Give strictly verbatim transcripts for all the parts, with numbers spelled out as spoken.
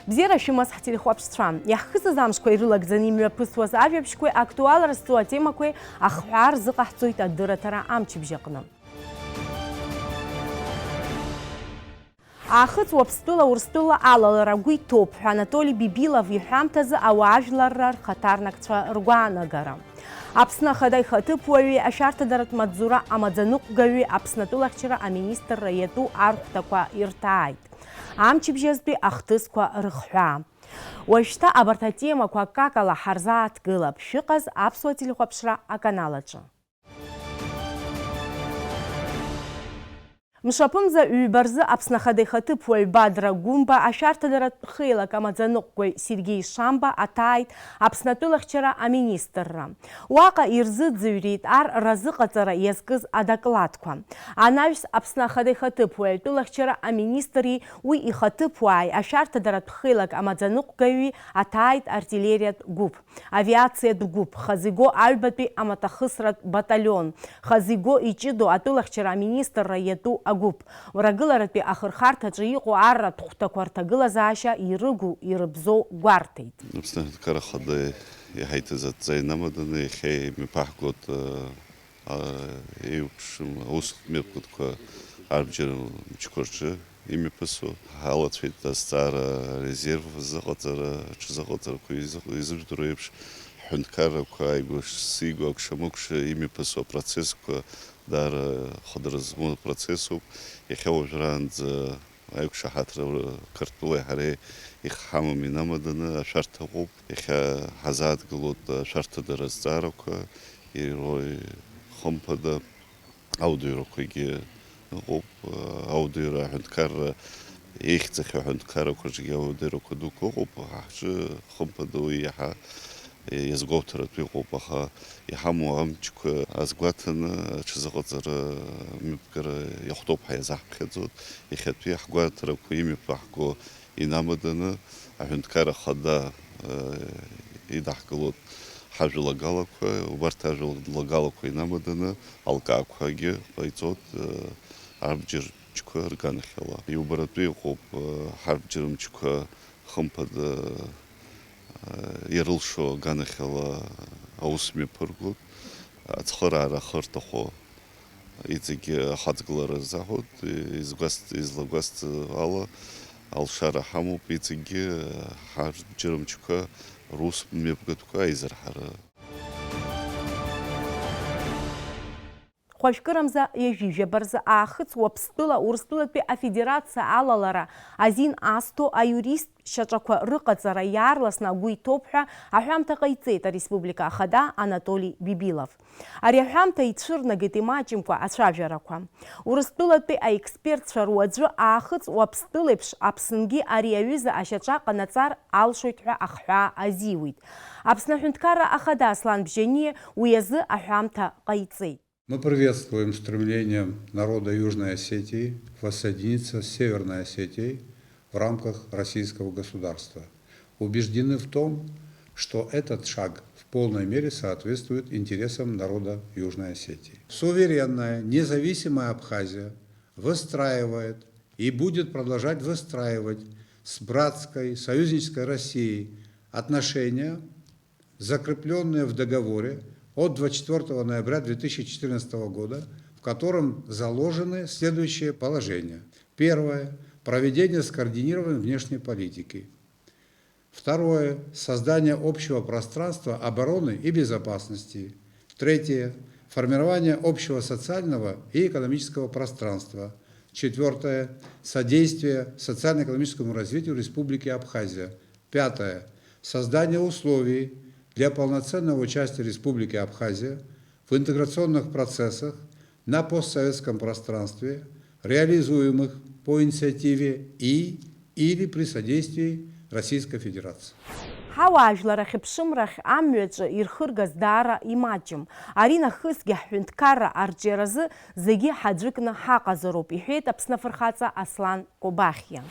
Бзиара шәымаз ҳтелехәаԥшцәа! Иаҳхысыз амшқәа ирылагӡаны имҩаԥысуаз ажәабжьқәеи актуалра зҵоу атемақәеи ахҳәаа рзыҟаҳҵоит адырраҭара амчыбжь аҟны. Аахыҵ Уаԥстәыла Урыстәыла алалара агәы иҭоуп ҳәа Анатоли Бибилов иҳәамҭазы ауаажәларра рхаҭарнакцәа ргәаанагара. Аԥсны Ахада ихаҭыԥуаҩи ашәарҭадаратә маҵзура амаӡаныҟәгаҩи Аԥсны атәылахьчара аминистрра иатәу архәҭақәа ирҭааит. Амчыбжьазтәи ахҭысқәа рыхҳәаа. Уажәшьҭа абарҭ атемақәа акакала ҳарзааҭгылап, шәыҟаз аԥсуа телехәаԥшра аканал аҿы. Мшаԥымза ҩба рзы Аԥсны Ахада ихаҭыԥуаҩ Бадра Гәымба, ашәарҭадаратә хеилак амаӡаныҟәгаҩ Сергеи Шамба аҭааит Аԥсны атәылахьчара аминистрра. Уаҟа ирзыӡырҩит ар разыҟаҵара иазкыз адокладқәа. Анаҩс Аԥсны Ахада ихаҭыԥуаҩ атәылахьчара аминистри уи ихаҭыԥуааи ашәарҭадаратә хеилак амаӡаныҟәгаҩи аҭааит артиллериатә гәыԥ. Авиациатә гәыԥ, хазы игоу аҩбатәи амаҭахысратә баталион, хазы игоу иҷыдоу атәылахьчара аминистрра иатәу агәыԥ, рагыларатәи ахырхарҭаҿы иҟоу арратә хәҭақәа рҭагылазаашьа ирыгу, ирыбзоу гәарҭеит. Аԥсны Аҳәынҭқарра Ахада иҳаиҭаз адҵа инамаданы иахьа имҩаԥаҳгоит, а, еиуеиԥшым аус мҩаԥгатәқәа арбџьар мчқәа рҿы имҩаԥысуа. Ҳалацәеит азҵаара арезерв азыҟаҵара, аҽазыҟаҵарақәа изы-, изыжәдыруа еиԥш, ҳҳәынҭқаррақәа ааигәа шсигәа, акәша-мыкәша имҩаԥысуа апроцессқәа даара хадара змоу апроцессуп. Иахьа уажәраанӡа аиқәшаҳаҭра Қырҭтәылеи ҳареи ихҳамам инамаданы ашәарҭа ыҟоуп. Иахьа ҳазааҭгылоит ашәарҭадара азҵаарақәа, иро-, хымԥада, аудиорақәагьы ыҟоуп. Аудиора аҳәынҭқарра, еихьӡахьоу аҳәынҭқаррақәа рҿгьы аудиорақәа дуқәа ыҟоуп. Ҳҿы, хымԥада, уи иаҳа иазгәоуҭаратәы иҟоуп, аха иҳамоу амчқәа азгәаҭаны аҽазыҟаҵара мҩаԥгара иахәҭоуп ҳәа иазаҳԥхьаӡоит. Иахьатәи ҳгәаҭарақәа имҩаԥаҳго инамаданы, аҳәынҭқарра Ахада, э, идаҳкылоит ҳажәалагалақәа, убарҭ ажәалагалақәа инамаданы алкаақәагьы ҟаиҵоит, э, арбџьар мчқәа рганахьала. Иубаратәы иҟоуп, э, ҳарбџьар мчқәа хымԥада, э, ирылшо аганахьала аус мҩаԥыргоит, ацхыраара ахы рҭаху. Иҵегьы ахаҵгылара рзаҳәоит, изгәасҭ-, излагәасҭо ала, алшара ҳамоуп, иҵегьы ҳарбџьар мчқәа рус мҩаԥгатәқәа аизырҳара. Хәажәкырамза ҩажәижәаба рзы Аахыҵ Уаԥстәыла Урыстәылатәи Афедерациа алалара азин азҭо аиурист шьаҿақәа рыҟаҵара иаарласны агәы иҭоуп ҳәа аҳәамҭа ҟаиҵеит ареспублика ахада Анатоли Бибилов. Ари аҳәамҭа ицәырнагеит имаҷымкәа ацәажәарақәа. Урыстәылатәи аекспертцәа руаӡәы Аахыҵ Уаԥстәылеиԥш Аԥсынгьы ари аҩыза ашьаҿа ҟанаҵар алшоит ҳәа ахҳәаа азиуит. Аԥсны Аҳәынҭқарра Ахада Аслан Бжьаниа уи азы аҳәамҭа ҟаиҵеит. Мы приветствуем стремление народа Южной Осетии воссоединиться с Северной Осетией в рамках российского государства. Убеждены в том, что этот шаг в полной мере соответствует интересам народа Южной Осетии. Суверенная, независимая Абхазия выстраивает и будет продолжать выстраивать с братской, союзнической Россией отношения, закреплённые в договоре от двадцать четвёртого ноября две тысячи четырнадцатого года, в котором заложены следующие положения. Первое. Проведение скоординированной внешней политики. Второе. Создание общего пространства обороны и безопасности. Третье. Формирование общего социального и экономического пространства. Четвёртое. Содействие социально-экономическому развитию Республики Абхазия. Пятое. Создание условий для полноценного участия Республики Абхазия в интеграционных процессах на постсоветском пространстве, реализуемых по инициативе и или при содействии Российской Федерации. Ҳауаажәлар ахьыԥшымрахь амҩаҿы ирхыргаз даара имаҷым. Ари нахысгьы ҳҳәынҭқарра арҿиаразы зегьы ҳаӡәыкны ҳаҟазароуп, иҳәеит Аԥсны афырхаҵа Аслан Кобахиа.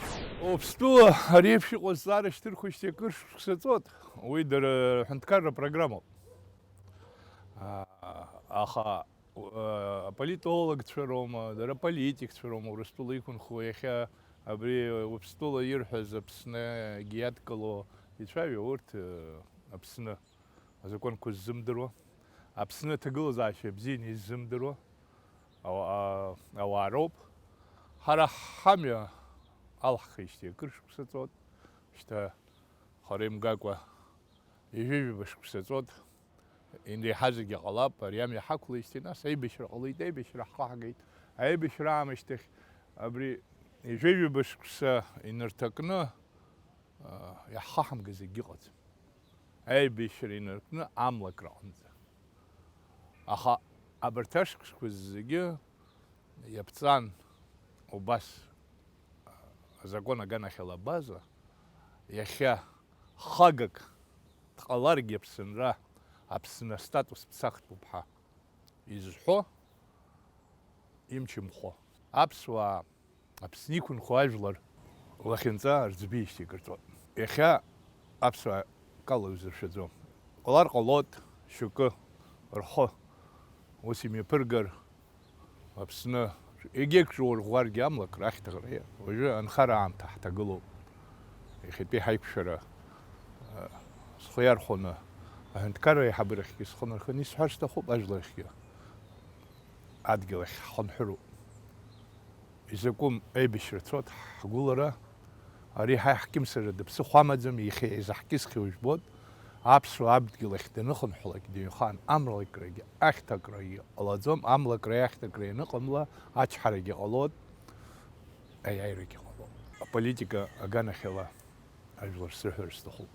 Уаԥстәыла ари еиԥш иҟоу азҵаара шьҭырхуеижьҭеи акыр шықәса ҵуеит, уи дара рҳәынҭқарра программоуп. А, аха, а, аполитологцәа роума, дара аполитикцәа роума Урыстәыла иқәынхо иахьа Абри Уаԥстәыла ирҳәаз Аԥсны иадкыло ицәажәо урҭ, э, Аԥсны азакәанқәа ззымдыруа, Аԥсны аҭагылазаашьа бзианы иззымдыруа ауаа, ауаа роуп. Ҳара ҳамҩа алҳхижьҭеи акыр шықәса ҵуеит. Шьҭа хара имгакәа ҩажәижәаба шықәса ҵуеит. Иреиҳазаргьы ҟалап, ари амҩа ҳақәлеижьҭеи, нас аибашьра ҟалеит, аибашьра ҳхаҳгеит. Аибашьра аамышьҭахь абри ҩажәижәаба шықәса инарҭакны, аа, иаҳхаҳамгаз акгьы ыҟаӡам. Аибашьра инаркны амлакра аҟынӡа. Аха абарҭ ашықәсқәа зегьы иаԥҵан убас, аа, азакәан аганахьала абаза, иахьа хагак дҟаларгьы Аԥсынра, Аԥсны астатус ԥсахтәуп ҳәа изҳәо имчымхо. Аԥсуаа Аԥсны иқәынхо ажәлар лахьынҵа рӡбеижьҭеи акыр ҵуеит. Иахьа аԥсуаа акала иузыршәаӡом. Ҟалар ҟалоит, шьоукы рхы ус имҩаԥыргар, Аԥсны егьа акы ҿурӷәӷәаргьы амлакра ахьҭакраы, уажәы анхара аамҭа ҳҭагылоуп. Иахьатәи ҳаиқәшәара, а, схы иархәаны аҳәынҭқарра аиҳабырахьгьы схы нарханы исҳәар сҭахуп, ажәларахьгьы адгьыл ахь ҳхынҳәыроуп. Изакәым аибашьра цоит ҳгәылара, ари ҳаи ҳкьымсара дыԥсыхәа амаӡам, иахьа изаҳкьысхьоу жәбоит, аԥсуа адгьыл ахь даныхынҳәлак дыҩхан, амлакрагьы ахьҭакрагьы ҟалаӡом, амлакра ахьҭакра ианыҟамла, ачҳарагьы ҟалоит, аиааирагьы ҟалоит. Аполитика аганахьала ажәлар срыҳәар сҭахуп.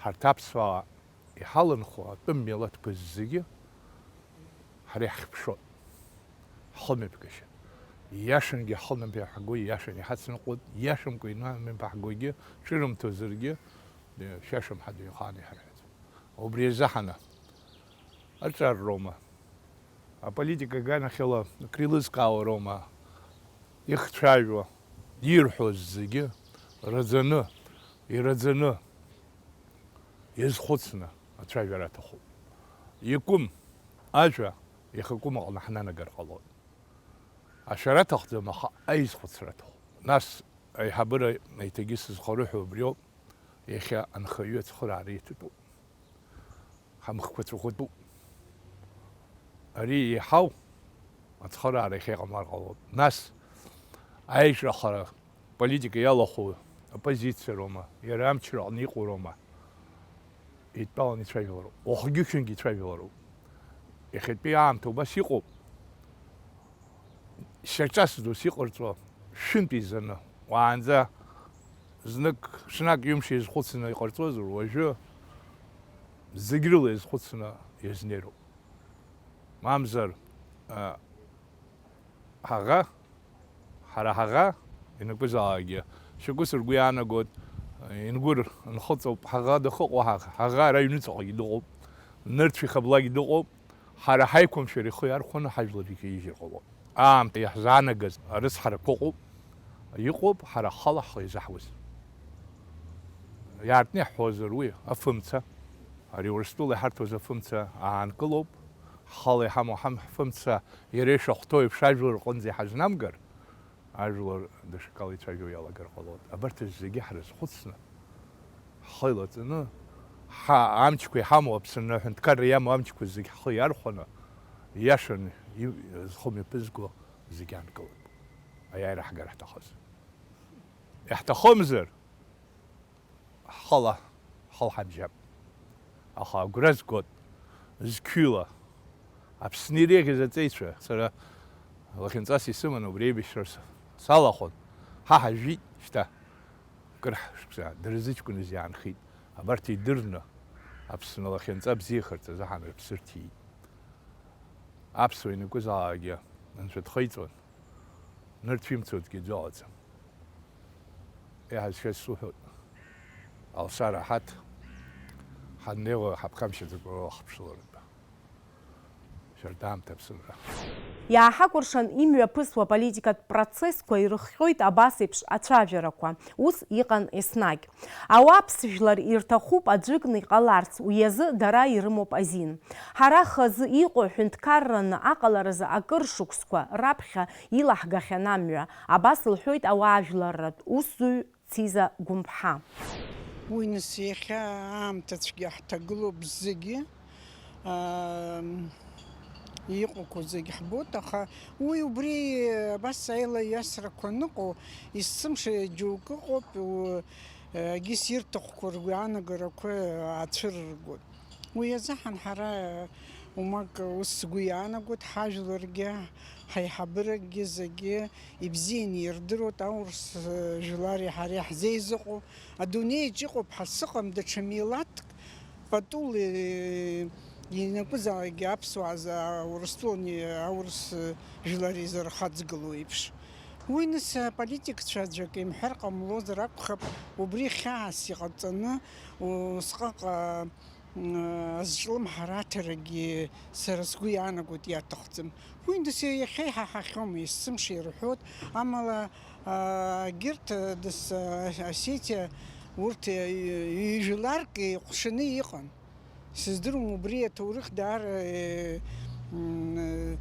Ҳарҭ аԥсуаа иҳаланхо атәым милаҭқәа зегьы ҳара иаҳхьыԥшуан. Ҳхымҩаԥгашьа. Ииашангьы ҳхымҩаԥгои, ииашан иҳацныҟәоит, ииашамкәа инымҩаԥаҳгогьы ҿырымҭозаргьы, шәиашам ҳәа дыҩхааны иҳарҳәаӡом. Убри азы ҳана, аҿар роума, аполитика аганахьала акрилызкаауа роума, ихцәажәо, ирҳәоз зегьы раӡаны, ираӡаны иазхәыцны ацәажәара аҭахуп. Иакәым ажәа ихакәым аҟны ҳнанагар ҟалоит. Ашәара аҭахӡам, аха аизхәыцра аҭахуп. Нас аиҳабыра еиҭагьы сызхарыҳәо убриоуп, иахьа анхаҩы ацхыраара иҭатәуп. Ҳамхқәа ҵәыӷәатәуп. Ари еиҳау ацхыраара иахьа иҟамлар ҟалоит. Нас аиҿахара политика иалахәу аоппозициа роума, иара амчра аҟны иҟоу роума, еидтәаланы ицәажәалароуп. Уахгьы-ҽынгьы ицәажәалароуп. Иахьатәи аамҭа убас иҟоуп. Шьаҿас дус иҟарҵо, шәынтә изаны, уаанӡа знык, ҽнак ҩымш иазхәыцны иҟарҵозар, уажәы зегь рыла иазхәыцны иазнеироуп. Мамзар, а, ҳаӷа, ҳара ҳаӷа, ианакәызаалакгьы, шьоукы сыргәы иаанагоит, ингәыр нхыҵоуп, ҳаӷа дахыҟоу, ҳаӷа ара аҩныҵҟагьы дыҟоуп, нырцә ихаблагьы дыҟоуп, ҳара ҳаиқәымшәар ихы иархәаны ҳажәлар иқәижьыр ҟалоит. Аамҭа иаҳзаанагаз арыцҳарақәа ыҟоуп, иҟоуп ҳара ҳхала ҳхы иазаҳуаз. Иаартны иаҳҳәозар уи афымца, ари Урыстәыла иҳарҭоз афымца аанкылоуп, ҳхала иҳамоу ҳам-, ҳфымца иара ишахәҭоу еиԥш ажәлар рҟынӡа иҳазнамгар, ажәлар даҽакала ицәажәо иалагар ҟалоит. Абарҭ зегьы ҳрызхәыцны, ҳхы еилаҵаны, ҳа-, амчқәа иҳамоу, Аԥсны аҳәынҭқарра иамоу амчқәа зегь ҳхы иархәаны, ииашаны, и-, зхы мҩаԥызго зегьы аанкылап. Аиааира ҳгар ҳҭахыз. Иаҳҭахымзар, ҳхала ҳхы лҳамжьап. Аха агәра згоит, зқьҩыла, Аԥсны иреиӷьыз аҵеицәа, сара лахьынҵас исыман, убри еибашьрас салахәын. Ҳа ҳажәит, шьҭа кыр шықәса дырзыҷкәыныз иаанхеит. Абарҭ идырны, Аԥсны лахьынҵа бзиахарц азы ҳамҩаԥсырҭеит. Аԥсуа ианакәызаалакгьы анцәа дхеиҵон. Нырцә имцо аӡәгьы аӡәы ыҟаӡам. Иаҳа зшәаз суҳәоит, алшара ҳаҭ, ҳаннеиуа ҳаԥхамшьаӡакәа уа ҳаԥшыларатәы. Шәарҭ аамҭа аԥсынра. Иааҳакәыршан имҩаԥысуа аполитикатә процессқәа ирыхҟьоит абас еиԥш ацәажәарақәа. Ус иҟан еснагь. Ауаа ԥсыжәлар ирҭахуп аӡәыкны иҟаларц, уи азы дара ирымоуп азин. Ҳара хазы иҟоу ҳәынҭқарраны аҟаларазы акыр шықәсқәа раԥхьа илаҳгахьан амҩа, абас лҳәоит ауаажәларратә усзуҩ Циза Гәымԥҳа. Уи нас иахьа аамҭацәгьа ҳҭагылоуп зегьы, аа, иҟақәоу зегь ҳбоит, аха уи убри абас аилаҩасрақәа аныҟоу, есымша џьоукы ыҟоуп, у-, егьыс ирҭахқәоу ргәы иаанагарақәа аацәырыргоит. Уи азыҳәан ҳара, умак, ус сгәы иаанагоит, ҳажәларгьы, ҳаиҳабыракгьы зегьы ибзианы ирдыруеит аурыс жәлари ҳареи ҳзеизыҟоу. Адунеиаҿ иҟоуп ҳәа сыҟам даҽа милаҭк пату, э, ианакәызаалакгьы аԥсуаа за-, Урыстәылан аурыс жәлар изырхаҵгылоу еиԥш. Уи нас аполитикцәа аӡәак имҳәар ҟамлозар акәхап, убри хьаас иҟаҵаны усҟаҟа азҿлымҳара аҭарагьы сара сгәы иаанагоит иаҭахӡам. Уи нас иахьа иҳаҳахьоума, есымша ирҳәоит, амала, а, егьырҭ, а, дас, а, Осетиа, урҭ, а, ҩ-, ҩ-, жәларк еиҟәшаны иҟан. Сыздыруам, убри аҭоурых даара, э, м, э,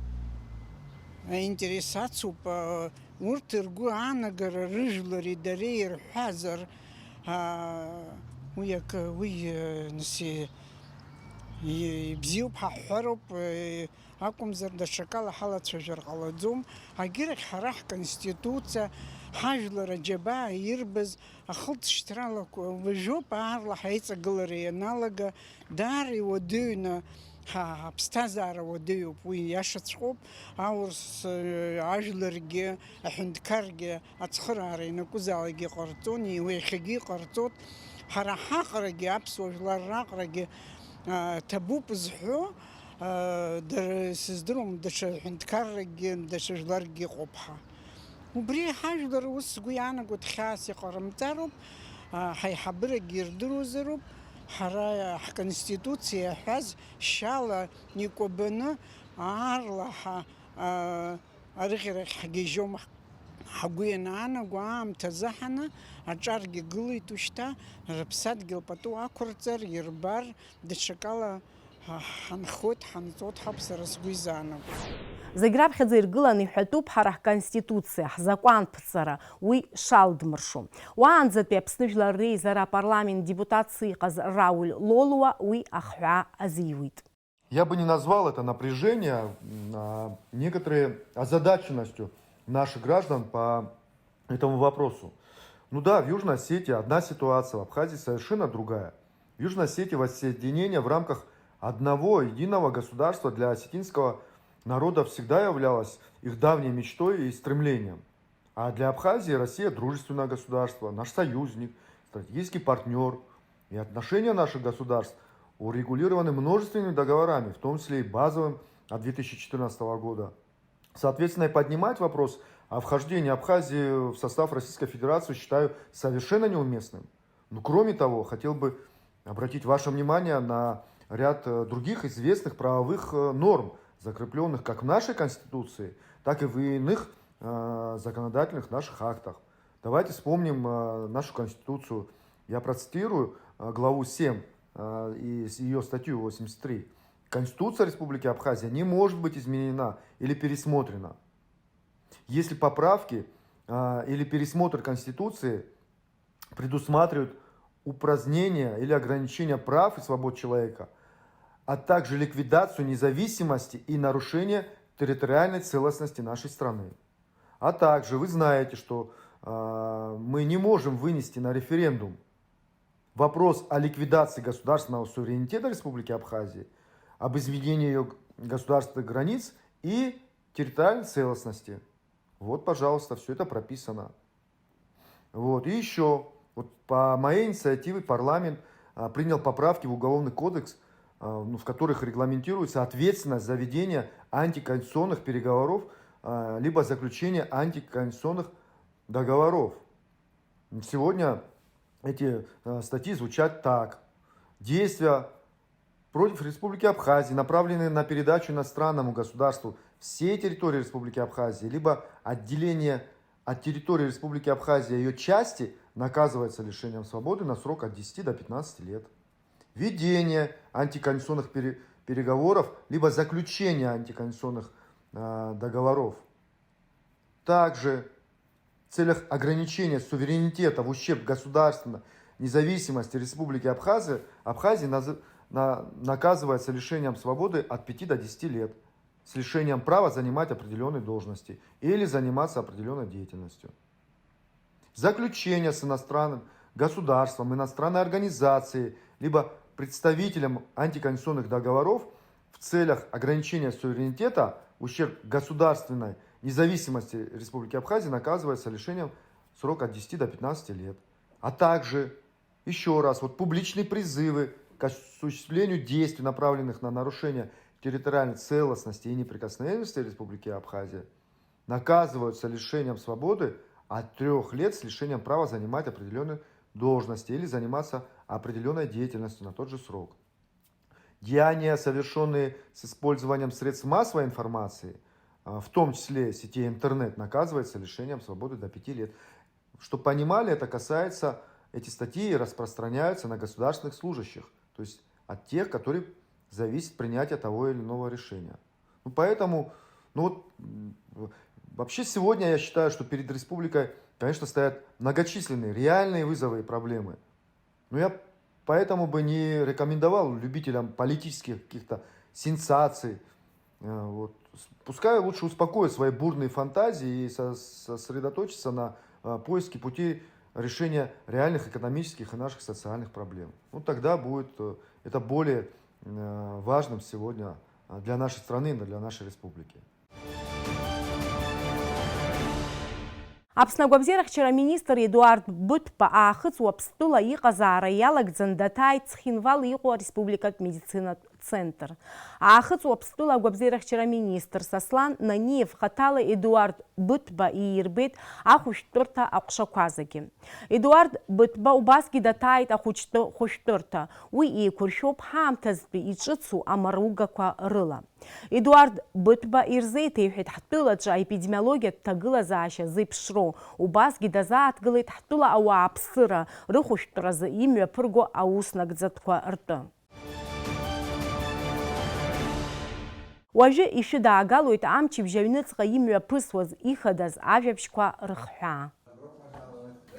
аинтерес ацуп, а, урҭ ргәы аанагара рыжәлари дареи ирҳәазар, а, уи акы, уи, э, нас, э, и-, ибзиоуп ҳәа ҳҳәароуп, э, акәымзар, даҽакала ҳалацәажәар ҟалаӡом. Агьырахь ҳара ҳконституциа, ҳажәлар аџьабаа ирбаз ахылҵшьҭралақәа уажәоуп аарлаҳәа аиҵагылара ианалага, даара иуадаҩны, ҳа, ҳаԥсҭазаара уадаҩуп, уи иашаҵәҟьоуп. Аурыс, э, ажәларгьы, аҳәынҭқаргьы ацхыраара ианакәызаалакгьы ҟарҵон, уи иахьагьы иҟарҵоит. Ҳара ҳаҟарагьы, аԥсуа жәлар раҟарагьы, а, ҭабуп зҳәо, а, дара, сыздыруам, даҽа ҳәынҭқарракгьы, даҽа жәларгьы ыҟоуп ҳәа. Убри ҳажәлар ус сгәы иаанагоит хьаас иҟарымҵароуп, а, ҳаиҳабырагьы ирдыруазароуп, ҳара ҳконституциа иаҳәаз шьала икәабаны аарлаҳа, а, арыӷьарахь ҳгьежьом. Ҳгәы ианаанаго аамҭа азыҳәаны аҿаргьы гылеит ушьҭа, рыԥсадгьыл пату ақәырҵар, ирбар, даҽакала ҳа-, ҳанхоит, ҳанҵоит ҳәа сара сгәы изаанагоит. Зегь раԥхьаӡа иргыланы иҳәатәуп ҳара ҳконституциа, ҳзакәанԥҵара, уи шалдмыршо. Уаанӡатәи Аԥсны Жәлар Реизара апарламент депутатс иҟаз Рауль Лолуа уи ахҳәаа азиуит. Я бы не назвал это напряжение, м, а, некоторой озадаченностью наших граждан по этому вопросу. Ну да, в Южной Осетии одна ситуация, в Абхазии совершенно другая. В Южной Осетии воссоединение в рамках одного единого государства для осетинского народа всегда являлось их давней мечтой и стремлением. А для Абхазии Россия — дружественное государство, наш союзник, стратегический партнёр, и отношения наших государств урегулированы множественными договорами, в том числе и базовым от две тысячи четырнадцатого года. Соответственно, и поднимать вопрос о вхождении Абхазии в состав Российской Федерации считаю совершенно неуместным. Ну, кроме того, хотел бы обратить ваше внимание на ряд, э, других известных правовых, э, норм, закреплённых как в нашей Конституции, так и в иных, э, законодательных наших актах. Давайте вспомним, э, нашу Конституцию. Я процитирую, э, главу семь, э, и с-, её статью восемьдесят три. «Конституция Республики Абхазия не может быть изменена или пересмотрена, если поправки, э, или пересмотр Конституции предусматривают упразднение или ограничение прав и свобод человека, а также ликвидацию независимости и нарушение территориальной целостности нашей страны». А также вы знаете, что, э, мы не можем вынести на референдум вопрос о ликвидации государственного суверенитета Республики Абхазии, об изменении её государственных границ и территориальной целостности. Вот, пожалуйста, всё это прописано. Вот. И ещё, вот по моей инициативе парламент, а, принял поправки в Уголовный кодекс, а, ну, в которых регламентируется ответственность за ведение антиконституционных переговоров, а, либо заключение антиконституционных договоров. Сегодня эти, а, статьи звучат так. Действия против Республики Абхазия, направленные на передачу иностранному государству всей территории Республики Абхазия, либо отделение от территории Республики Абхазия, ее части, наказывается лишением свободы на срок от десяти до пятнадцати лет. Ведение антиконституционных пере- переговоров, либо заключение антиконституционных э, договоров. Также в целях ограничения суверенитета в ущерб государственной независимости Республики Абхазия, Абхазии наз- на- наказывается лишением свободы от пяти до десяти лет с лишением права занимать определенные должности или заниматься определенной деятельностью. Заключение с иностранным государством, иностранной организацией, либо представителем антиконституционных договоров в целях ограничения суверенитета в ущерб государственной независимости Республики Абхазия наказывается лишением срока от десяти до пятнадцати лет. А также, еще раз, вот публичные призывы к осуществлению действий, направленных на нарушение территориальной целостности и неприкосновенности Республики Абхазия, наказываются лишением свободы от трёх лет с лишением права занимать определённые должности или заниматься определённой деятельностью на тот же срок. Деяния, совершённые с использованием средств массовой информации, а, в том числе сетей интернет, наказываются лишением свободы до пяти лет. Чтоб понимали, это касается, эти статьи распространяются на государственных служащих, то есть от тех, которые зависит принятие того или иного решения. Ну, поэтому, ну вот, м, в- вообще сегодня я считаю, что перед республикой, конечно, стоят многочисленные реальные вызовы и проблемы. Но я поэтому бы не рекомендовал любителям политических каких-то сенсаций. Э, вот, с- пускай лучше успокоят свои бурные фантазии и со- сосредоточатся на э, поиске пути решения реальных экономических и наших социальных проблем. Ну, тогда будет э, это более э, важным сегодня э, для нашей страны и для нашей республики. Аԥсны агәабзиарахьчара аминистр Едуард Быҭәба Аахыҵ Уаԥстәыла иҟазаара иалагӡан даҭааит Цхинвал иҟоу ареспубликатә медицинатә центр. Аахыҵ Уаԥстәыла агәабзиарахьчара аминистр Сослан Наниев хаҭала Едуард Быҭәба иирбеит ахәышәтәырҭа аҟәшақәа зегьы. Едуард Быҭәба убасгьы даҭааит ахәыҷтәы хәышәтәырҭа. Уи еиқәыршәоуп ҳаамҭазтәи иҿыцу амаругақәа рыла. Едуард Быҭәба ирзеиҭеиҳәеит ҳтәылаҿы аепидемиологиатә ҭагылазаашьа зеиԥшроу, убасгьы дазааҭгылеит ҳтәыла ауааԥсыра рыхәышәтәразы имҩаԥырго ауснагӡатәқәа ртәы. Уажәы ишәыдаагалоит амчыбжь аҩныҵҟа имҩаԥысуаз ихадаз ажәабжьқәа рыхҳәаа.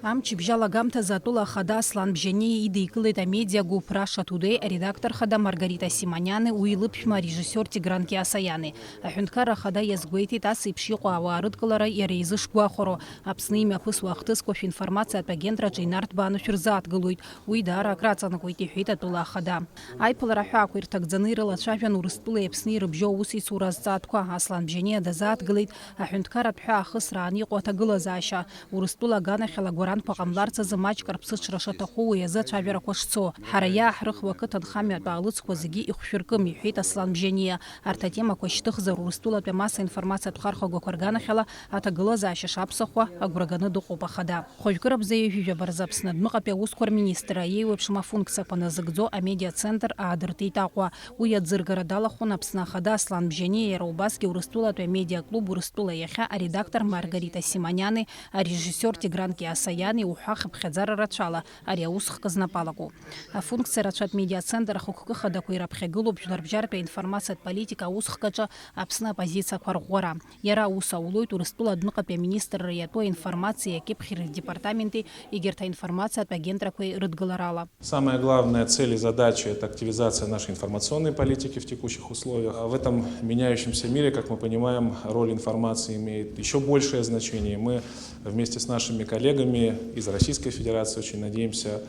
Амчыбжь алагамҭазы атәыла ахада Аслан Бжьаниа идикылеит амедиагәыԥ Russia Today аредактор хада Маргарита Симониани, уи лыԥшәма арежиссиор Тигран Киасаиани. Аҳәынҭқарра ахада иазгәеиҭеит, ас еиԥш иҟоу ауаа рыдкылара иара изы шгәахәароу. Аԥсны имҩаԥысуа ахҭысқәа шәинформациатә агентраҿы инарҭбааны шәырзааҭгылоит. Уи даара акраҵанакуеит, иҳәеит атәыла ахада. Аиԥылара аҳәаақәа ирҭагӡаны ирылацәажәан Урыстәылеи Аԥсни ирыбжьоу аусеицура азҵаатәқәа. Аслан Бжьаниа дазааҭгылеит аҳәынҭқарратә ҳәаа ахысраан иҟоу аҭагылазаашьа. Урыстәыла аганахьала агәаранқәа ҟамларц азы маҷк рԥсыҽра шаҭаху, уи азы ацәажәарақәа шцо. Ҳара иааҳрыхуа ақыҭанхамҩатә аалыҵқәа зегьы ихәшәыркым, иҳәеит Аслан Бжьаниа. Арҭ атемақәа шьҭыхзар Урыстәылатәи амассаинформациатә хархәагақәа рганахьала аҭагылазаашьа шаԥсахуа агәра ганы дыҟоуп ахада. Хәажәкыра бза ҩажәижәаба рзы Аԥсны адәныҟатәи аусқәа рминистрра иеиуеиԥшым афункциақәа назыгӡо амедиацентр аадыртит Аҟәа. Уи аӡыргара далахәын Аԥсны Ахада Аслан Бжьаниа, иара убасгьы Урыстәылатәи амедиаклуб Урыстәыла иахьа аредактор Маргарита Симониани, арежиссиор Тигран Киасаиани уҳәа хыԥхьаӡара рацәала ари аус хкы знапы алаку. Афункциа рацәатә медиацентр ахықәкы хадақәа ираԥхьагылоуп жәларбжьаратәи аинформациатә политика аусхкаҿы Аԥсны апозициақәа арӷәӷәара. Иара аус аулоит Урыстәыла адәныҟатәи аминистрра иатәу аинформациеи акьыԥхьреи рдепартаменти егьырҭ аинформациатә агентрақәеи рыдгыларала. Самая главная цель и задача — это активизация нашей информационной политики в текущих условиях. А в этом меняющемся мире, как мы понимаем, роль информации имеет ещё большее значение. Мы вместе с нашими коллегами из Российской Федерации очень надеемся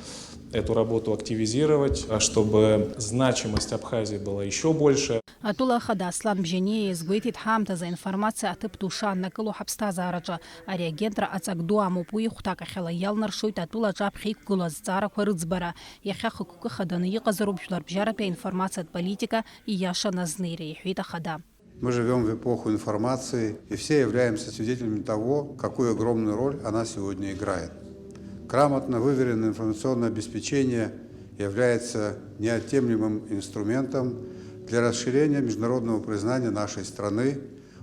эту работу активизировать, а чтобы значимость Абхазии была ещё больше. Атәыла ахада Аслан Бжьаниа иазгәеиҭеит, ҳаамҭазы аинформациа аҭыԥ ду шааннакыло ҳаԥсҭазаараҿы. Ари агентра аҵак ду амоуп, уи ихәҭакахьала иалнаршоит атәылаҿы аԥхьа иқәгылоу азҵаарақәа рыӡбара. Иахьа хықәкы хаданы иҟазароуп жәларбжьаратәи аинформациатә политика ииашаны азнеира, иҳәеит ахада. Мы живём в эпоху информации, и все являемся свидетелями того, какую огромную роль она сегодня играет. Грамотно выверенное информационное обеспечение является неотъемлемым инструментом для расширения международного признания нашей страны,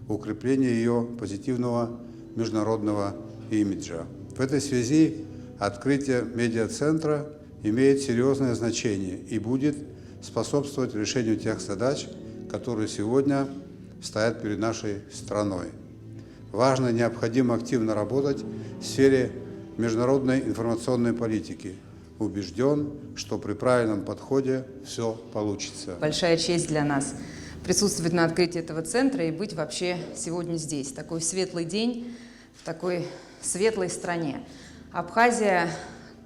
укрепление ее позитивного международного имиджа. В этой связи открытие медиацентра имеет серьезное значение и будет способствовать решению тех задач, которые сегодня стоят перед нашей страной. Важно и необходимо активно работать в сфере международной информационной политики. Убежден, что при правильном подходе все получится. Большая честь для нас присутствовать на открытии этого центра и быть вообще сегодня здесь. Такой светлый день в такой светлой стране. Абхазия,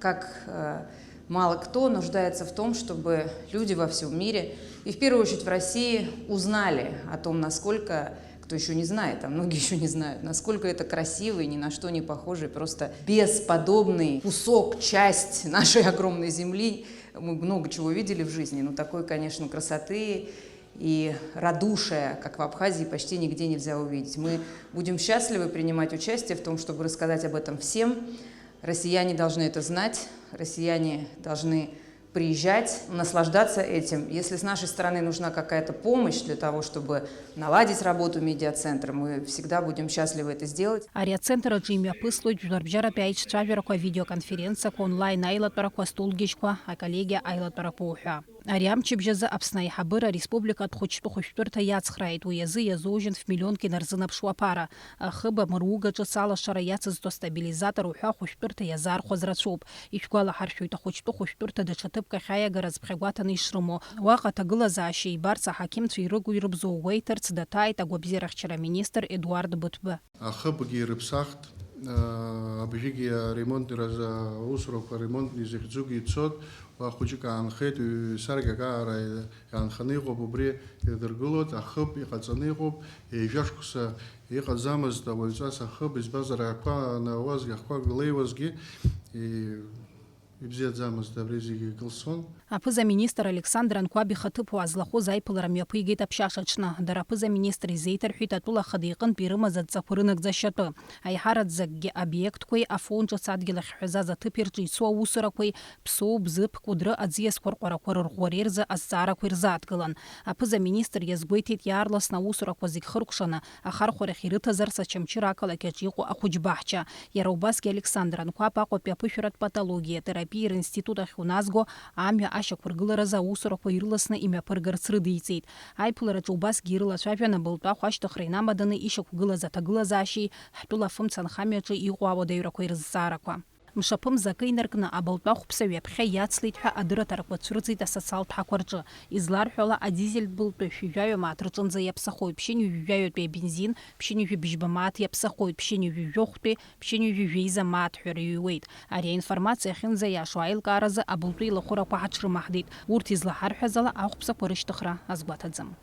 как э, мало кто, нуждается в том, чтобы люди во всем мире, и в первую очередь в России, узнали о том, насколько, кто еще не знает, а многие еще не знают, насколько это красивый, ни на что не похожий, просто бесподобный кусок, часть нашей огромной земли. Мы много чего видели в жизни, но такой, конечно, красоты и радушия, как в Абхазии, почти нигде нельзя увидеть. Мы будем счастливы принимать участие в том, чтобы рассказать об этом всем. Россияне должны это знать, россияне должны приезжать, наслаждаться этим. Если с нашей стороны нужна какая-то помощь для того, чтобы наладить работу медиацентра, мы всегда будем счастливы это сделать. Ари ацентр аҿы имҩаԥыслоит жәларбжьаратәи аицәажәарақәа, авидеоконференциақәа, онлайн аилатәарақәа, астолгьежьқәа, аколлегиа аилатәарақәа уҳәа. Ари амчыбжь азы Аԥсны аиҳабыра ареспубликатә хәыҷтәы хәышәтәырҭа иацхрааит, уи азы иазужьын ф-миллионк инарзынаԥшуа аԥара. Ахыб амыруга ҿыц алашара иацызҵо астабилизатор уҳәа ахәышәтәырҭа иазаархәаз рацәоуп. Ишәгәалаҳаршәоит, ахәыҷтәы хәышәтәырҭа даҽа ҭыԥк ахь аиагаразы ԥхьагәаҭаны ишрымоу. Уаҟа аҭагылазаашьа ибарц аҳақьымцәа ирыгу-ирыбзоу гәеиҭарц даҭааит агәабзиарахьчара аминистр Едуард Быҭәба. Ахыбгьы ирыԥсахт, аа, абжьыгьы аремонт, аусурақәа аремонтни захьӡугьы ицот, уа хәыҷык аанхеит, ҩ-саркьак аара иаанханы иҟоуп, убри ирдыргылоит, ахыб иҟаҵаны иҟоуп, ҩажәа шықәса иҟаӡамызт ауаҩҵас ахыб, избанзар, аҳәқәа анауазгьы, аҳәқәа леиуазгьы, и-, ибзиаӡамызт, абри зегьы кылсон. Аԥыза-министр Александр Анқәаб ихаҭыԥуаа злахәыз аиԥылара мҩаԥигеит аԥшьашаҽны. Дара аԥыза-министр изеиҭарҳәеит атәыла ахада иҟынтә ирымаз адҵақәа рынагӡашьа атәы. Аиҳараӡакгьы обиектқәеи афон ҿыц адгьыл ахьҳәазаз аҭыԥи рҿы ицо аусурақәеи, Ԥсоу, Бзыԥ, Кәыдры аӡиасқәа рҟәарақәа рырӷәӷәареи рзы азҵаарақәа ирзааҭгылан. Аԥыза-министр иазгәеиҭеит, иаарласны аусурақәа зегь хыркәшаны, ахархәарахь ирыҭазарц Очамчыра ақалақь аҿы иҟоу ахәыҷбаҳча. Иара убасгьы Александр Анқәаб Аҟәатәи аԥышәаратә патологиа терапиа ринститут ахь уназго амҩа ашьақәыргыларазы аусурақәа ирыласны имҩаԥыргарц рыдиҵеит. Аиԥылараҿы убасгьы ирылацәажәан абылтәахә ашьҭыхра инамаданы ишьақәгылаз аҭагылазаашьеи ҳтәыла афымца анхамҩаҿы иҟоу ауадаҩрақәеи рызҵаарақәа. Мшаԥымза акы инаркны, абылтәахәԥса ҩаԥхьа иацлеит ҳәа адырраҭарақәа цәырҵит асоциалтә ҳақәа рҿы. Изларҳәо ала, адизельтә былтәы ҩажәаҩа мааҭ рҿынӡа иаԥсахоит, ԥшьынҩажәи жәаҩатәи абензин, ԥшьынҩажәи бжьба мааҭ иаԥсахоит, ԥшьынҩажәи жәохәтәи, ԥшьынҩажәи жәеиза мааҭ ҳәа рыҩуеит. Ари аинформациа ахьынӡаиашоу аилкааразы абылтәы илахәырақәа ҳаҽрымаҳдеит. Урҭ излаҳарҳәаз ала, ахәԥсақәа рышьҭыхра азгәаҭаӡам.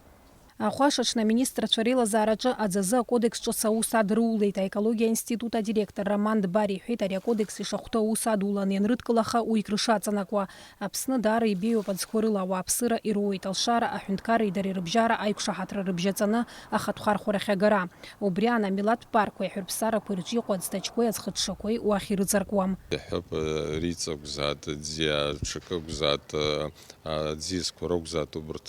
Ахәашаҽны аминистрцәа реилазаараҿы аӡазы акодекс ҿыц аус адырулеит аекологиа аинститут адиректор Роман Дбар иҳәеит, ари акодекс ишахәҭоу аус адулан ианрыдкылаха, уи крышаҵанакуа. Аԥсны даара ибеиоуп аӡқәа рыла ауааԥсыра ироуеит, алшара, аҳәынҭқарреи дареи рыбжьара аиқәшаҳаҭра рыбжьаҵаны ахатә хархәарахь агара. Убри аан амилаҭтә паркқәеи аҳәырԥсарақәеи рҿы иҟоу аӡҭачқәеи аӡхыҽҽақәеи уахь ирыҵаркуам. Иҳәап, риҵакәзаат, ӡиа ҽакы акәзаат, аӡиасқәа ракәзаат, убарҭ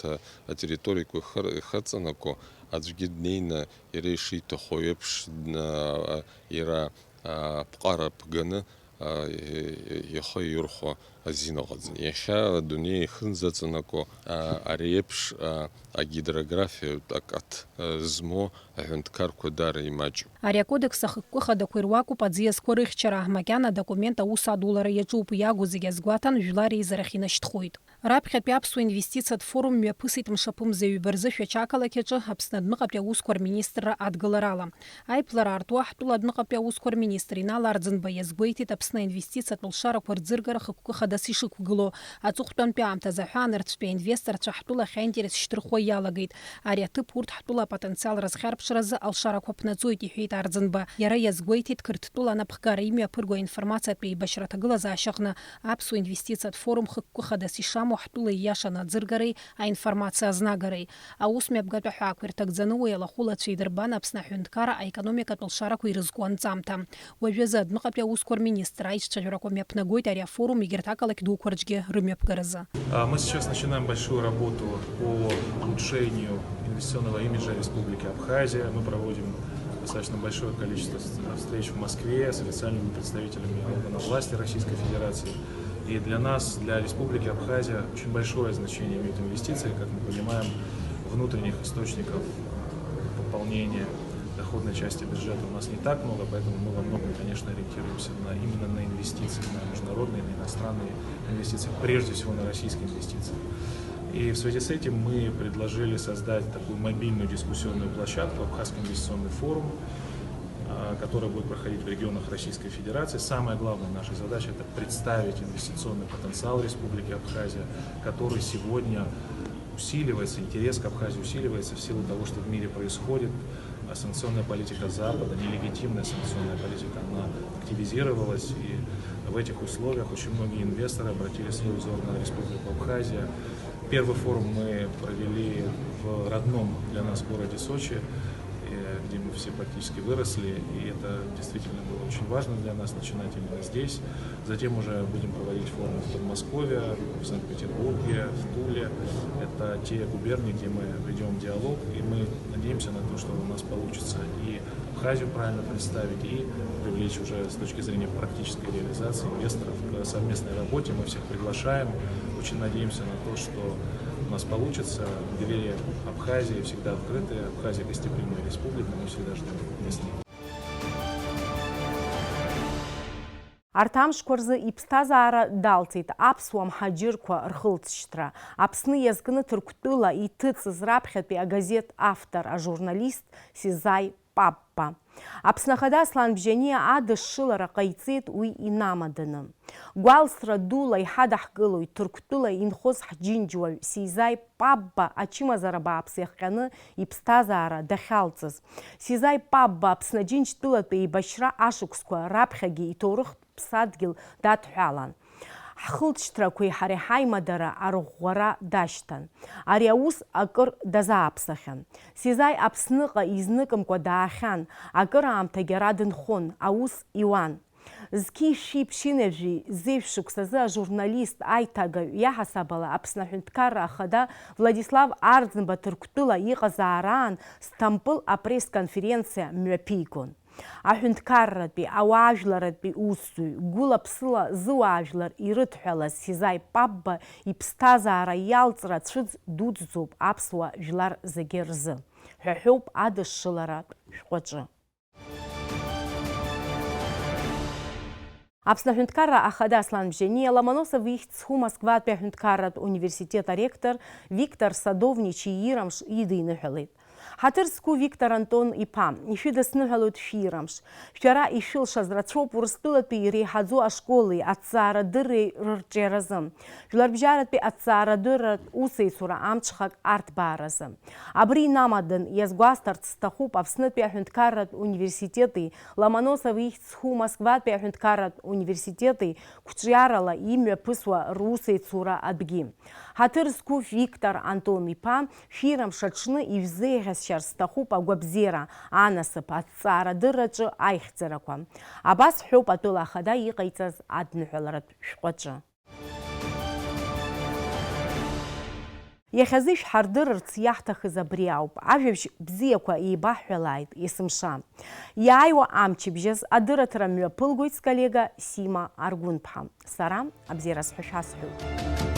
атерриториақәа ихыр-, ихырҵанаго, аӡәгьы днеины иара ишиҭаху еиԥш, дна-, иара, а, аԥҟара ԥганы, а, и-, и-, ихы иурхәо азин ыҟаӡам. Иахьа адунеи ихынӡаҵанаго, а, ари еиԥш, а, агидрографиатә акаҭ, а, змоу аҳәынҭқарқәа даара имаҷуп. Ари акодекс ахықәкы хадақәа ируакуп аӡиасқәа рыхьчара, макьана адокумент аус адулара иаҿуп, иагу зегь азгәаҭан, жәлар реизарахь инашьҭхоит. Раԥхьатәи аԥсуа инвестициатә форум мҩаԥысит мшаԥымза ҩба рзы Шәача ақалақь аҿы Аԥсны адәныҟатәи аусқәа рминистрра адгыларала. Аиԥылара аартуа ҳтәыла адәныҟатәи аусқәа рминистр Инал Арӡынба иазгәеиҭеит, Аԥсны аинвестициатә лшарақәа рӡыргара хықәкы хадас ишықәгылоу. Аҵыхәтәантәи аамҭазы аҳәаанырцәтәи аинвесторцәа ҳтәыла ахьаинтерес шьҭырхуа иалагеит. Ари аҭыԥ урҭ ҳтәыла апотенциал рызхьарԥшразы алшарақәа ԥнаҵоит, иҳәеит Дарӡынба. Иара иазгәеиҭеит, Қырҭтәыла анапхгара имҩаԥырго аинформациатә еибашьра аҭагылазаашьаҟны аԥсуа инвестициатә форум хықәкы хадас ишамоу ҳтәыла ииашаны аӡыргареи аинформациа азнагареи. Аус мҩаԥгатә аҳәаақәа ирҭагӡаны уи алахәылацәа идырбан Аԥсны аҳәынҭқарра аекономикатә лшарақәа ирызку анҵамҭа. Уажәазы адәныҟатәи аусқәа рминистр аишьцәажәарақәа мҩаԥнагоит ари афорум егьырҭ ақалақь дуқәа рҿгьы рымҩаԥгаразы. А, мы сейчас начинаем большую работу по улучшению инвестиционного имиджа Республики Абхазия. Мы проводим достаточно большое количество с-, встреч в Москве с официальными представителями органов власти Российской Федерации. И для нас, для Республики Абхазия, очень большое значение имеют инвестиции, как мы понимаем, внутренних источников пополнения доходной части бюджета у нас не так много, поэтому мы во многом, конечно, ориентируемся на, именно на инвестиции, на международные, на иностранные инвестиции, прежде всего на российские инвестиции. И в связи с этим мы предложили создать такую мобильную дискуссионную площадку, Абхазский инвестиционный форум, а, которая будет проходить в регионах Российской Федерации. Самая главная наша задача — это представить инвестиционный потенциал Республики Абхазия, который сегодня усиливается, интерес к Абхазии усиливается в силу того, что в мире происходит. А санкционная политика Запада, нелегитимная санкционная политика, она активизировалась, и в этих условиях очень многие инвесторы обратили свой взор на Республику Абхазия. Первый форум мы провели в родном для нас городе Сочи, э, где мы все практически выросли, и это действительно было очень важно для нас начинать именно здесь. Затем уже будем проводить форумы в Подмосковье, в Санкт-Петербурге, в Туле. Это те губернии, где мы ведём диалог, и мы надеемся на то, что у нас получится и Абхазию правильно представить, и привлечь уже с точки зрения практической реализации инвесторов к совместной работе. Мы всех приглашаем, очень надеемся на то, что у нас получится. Двери Абхазии всегда открыты, Абхазия гостеприимная республика, мы всегда ждём гостей. Арҭ амшқәа рзы иԥсҭазаара далҵит аԥсуа мҳаџьырқәа рхылҵшьҭра. Аԥсны иазкны Ҭырқәтәыла иҭыҵыз раԥхьатәи агазеҭ автор, ажурналист Сезаи Папба. Аԥсны Ахада Аслан Бжьаниа адышшылара ҟаиҵеит уи инамаданы. Гәалсра дула иҳадаҳкылоит Ҭырқәтәыла инхоз ҳџьынџьуаҩ Сезаи Папба ачымазара бааԥс иахҟьаны иԥсҭазаара дахьалҵыз. Сезаи Папба Аԥсны Аџьынџьтәылатә еибашьра ашықәсқәа раԥхьагьы иҭоурыхтә ԥсадгьыл дадҳәалан. Ҳхылҵшьҭрақәеи ҳареи ҳаимадара арӷәӷәара дашьҭан. Ари аус акыр дазааԥсахьан. Сезаи Аԥсныҟа изныкымкәа даахьан, акыраамҭагьы ара дынхон, аус иуан. Зқьи шәи ԥшьынҩажәи зеижә шықәсазы ажурналист, аиҭагаҩ, иаҳасаб ала Аԥсны Аҳәынҭқарра Ахада Владислав Арӡынба Ҭырқәтәыла иҟазаараан Сҭампыл апресс-конференциа мҩаԥигон. Аҳәынҭқарратәи, ауаажәларратәи усзуҩ, гәыла-ԥсыла зыуаажәлар ирыдҳәалаз Сезаи Папба иԥсҭазаара иалҵра цәыӡ дуӡӡоуп аԥсуа жәлар зегьы рзы, ҳәа ҳәоуп адышшыларатә шәҟәаҿы. Аԥсны Аҳәынҭқарра Ахада Аслан Бжьаниа Ломоносов ихьӡ зху Москватәи аҳәынҭқарратә университет аректор Виктор Садовничи иирамш идиныҳәалеит. Ҳаҭыр зқәу Виктор Антон-иԥа, ишәыдысныҳәалоит шәирамш. Шәара ишәылшаз рацәоуп Урыстәылатәи иреиҳаӡоу ашколи аҭҵаарадырреи рырҿиаразы. Жәларбжьаратәи аҭҵаарадырратә усеицура амҽхак арҭбааразы. Абри инамадан иазгәасҭарц сҭахуп Аԥснытәи аҳәынҭқарратә университети Ломоносов ихьӡ зху Москватәи аҳәынҭқарратә университети қәҿиарала имҩаԥысуа русеицура атәгьы. Ҳаҭыр зқәу Виктор Антон-иԥа, шәирамш аҽны ишәзеиӷьасшьар сҭахуп агәабзиара, анасыԥ, аҭҵаарадырраҿы аихьӡарақәа. Абас ҳәоуп атәыла ахада иҟаиҵаз адныҳәаларатә шәҟәаҿы. Иахьазы ишәҳардырырц иаҳҭахыз абри ауп, ажәабжь бзиақәа еибаҳҳәалааит есымша. Иааиуа амчыбжьаз адырраҭара мҩаԥылгоит сколлега Сима Аргәынԥҳа. Сара абзиара сҳәа шәасҳәоит.